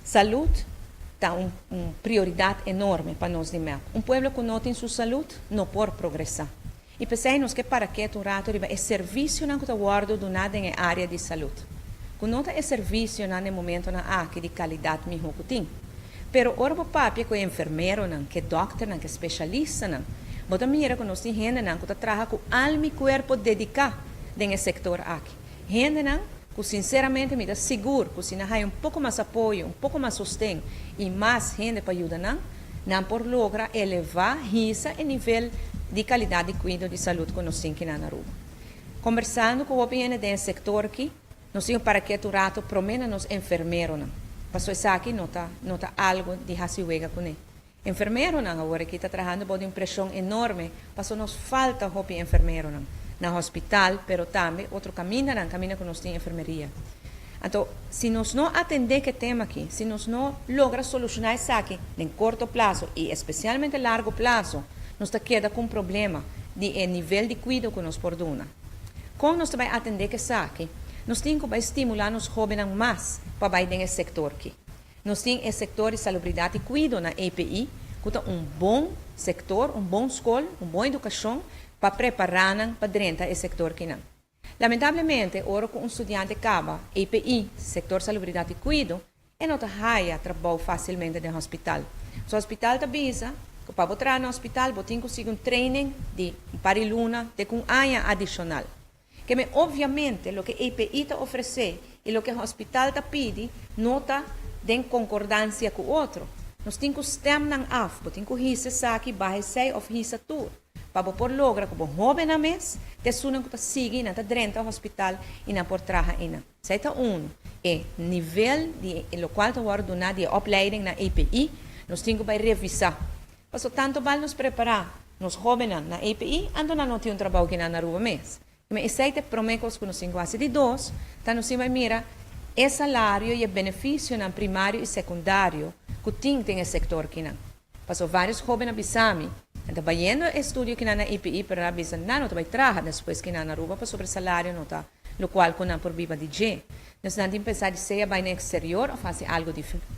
Salud ta un un prioridad enorme pa nos di MEP. Un pueblo cu no tin su salud no por progresa. Y p'esey nos ke para ketu un rato riba e servicionan cu ta wordo duna den e area di salud. Cu no ta e servicionan den momentonan aki di calidad miho cu tin. Pero ora bo papia cu e enfermeronan, cu e dokternan, cu e specialistanan, bo ta mira cu nos tin hendenan cu ta traha cu alma y cuerpo dedica den e sector aki. Hendenan cu sinceramente mi ta sigur cu si nan haya un poco mas apoyo, un poco mas sosten y mas hende pa yuda nan, nan por logra eleva, hisa e nivel di calidad di cuido di salud cu nos tin kinan na Aruba. Combersando cu hopi hende den e sector aki, nos tin un paraket un rato prome na nos enfermeronan, paso esaki no ta no ta algo di haci wega cune. Enfermeronan awor aki ta trahando bou di un presion enorme paso nos falta hopi enfermeronan na hospital pero tambe otro camindanan caminda cu nos tin enfermeria. Anto si nos no atende cu e tema aki, si nos no logra soluciona esaki den corto plazo y especialmente largo plazo nos ta keda cu un problema di e nivel di cuido cu nos por duna. Con nos ta bay atende cu esaki? Nos tin cu bay stimula nos hobennan mas pa bay den e sector aki. Nos tin e sector di salubridad y cuido na EPI cu ta un bon sector, un bon scol, un bon educacion pa prepara nan pa drenta e sector kinan. Lamentablemente ora cu un studiante caba EPI, sector salubridad y cuido, e no ta haya trabou facilmente den hospital. So hospital ta bisa cu pa bo traha na hospital bo tin cu sigui un training di un par di luna te cu un aña adicional. Keme obviamente loke EPI ta ofresé i loke hospital ta pidi no ta den konkordansia ku otro. Nos tin ku stem nan af, bo tin ku hisa esaki, baha esei òf hisa tur pa bo por logra ku bo hóbennan mes ta esunnan ku ta sigui i nan ta drenta hospital i nan por traha einan. Esei ta unu. E nivel di e lokual ta wòrdu duná di e opleiding na EPI nos tin ku bai revisá. Pasobra tantu bal nos prepará nos hóbennan na EPI, anto nan no tin un trabou kinan na Aruba mes. Ma esei ta e promé kos ku nos tin ku hasi. Di dos, ta nos tin bai mira e salario i e benefisionan primario i sekundario ku tin den e sektor kinan. Pasobra vários hóben a bisa mi, nan ta bayendo e estudio kinan na EPI, pero nan a bisa nan no ta bai traha despues kinan na Aruba pasobra e salario no ta lokual ku nan por biba di dje. Nos nan tin pensa di sea bai na eksterior òf hasi algu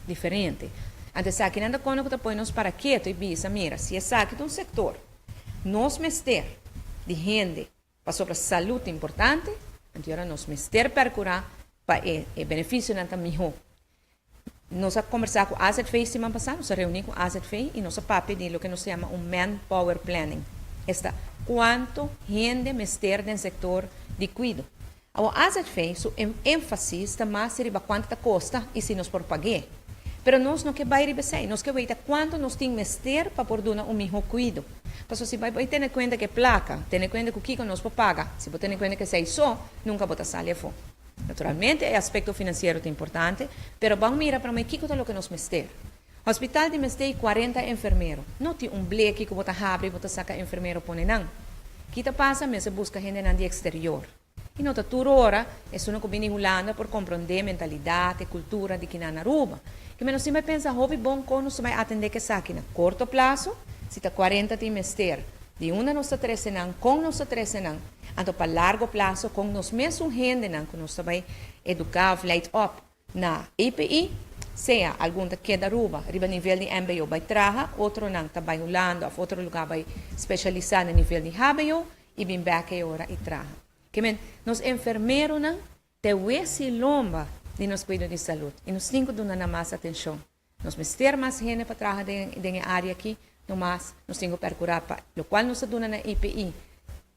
diferente. Anto esaki nan ta kono ku ta pone nos para ketu i bisa, mira, si esaki ta un sektor, nos mester di hende pasobra salud ta importante, anto yora nos mester perkurá pa e e benefisionan ta mihó. Nos a kombersá ku AZV siman pasá, nos a reuní ku AZV i nos a papia di loke nos ta yama un manpower planning, esta kuantu hende mester den sektor di kuido. Awor AZV su énfasis ta mas riba kuantu ta kosta i si nos por pag'é. Pero nos no ke bai riba esei, nos ke weita kuantu nos tin mester pa por duna un mihó kuido. Pasobra si bai bai tene kuenta ku e plaka, tene kuenta ku kiko nos por paga, si bo tene kuenta ku esei so, nunka bo ta sali afó. Naturalmente e aspekto finansiero ta importante, pero ban mira promé kiko ta loke nos mester. Hospital di mester i kuarenta enfermero. No tin un bleki ku bo ta habri i bo ta saka enfermero pone nan. Ki ta pasa? Mester buska hendenan di eksterior. I no ta tur ora esunnan ku bini Hulanda por komprondé mentalidat e kultura di kinan na Aruba. Ke men nos tin bai pensa hopi bon kon nos ta bai atendé ku esaki na korto plaso, si ta kuarenta tin mester, di unda nos ta trese nan, kon nos ta trese nan, anto pa largo plaso kon nos mesun hendenan ku nos ta bai eduká òf leid op na EPI, sea algun ta keda Aruba riba nivel di mbo bai traha, otronan ta bai Hulanda òf otro lugá bai spesialisá na nivel di hbo i bin bek e ora i traha. Ke men, nos enfermeronan ta e wesi lomba di nos kuido di salud i nos tin ku duna nan mas atenshon. Nos mester mas hende pa traha den den e área aki, no mas nos tin ku perkurá pa lokual nos ta duna na EPI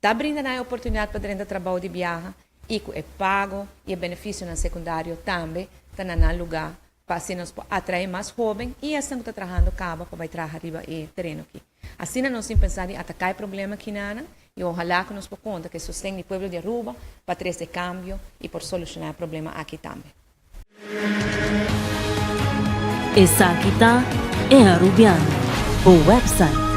ta brinda nan e oportunidat pa drenta trabou di biaha i ku e pago i e benefisionan sekundario tambe ta na nan lugá pa asina nos por atraé mas hóben i esnan ku ta trahando kaba pa bai traha riba e tereno aki. Asina nos tin pensa di ataká e problema kinanan i ohalá ku nos por konta ku e sosten di pueblo di Aruba pa trese kambio i por solushoná e problema aki tambe. Esaki ta E Arubiano, bo website.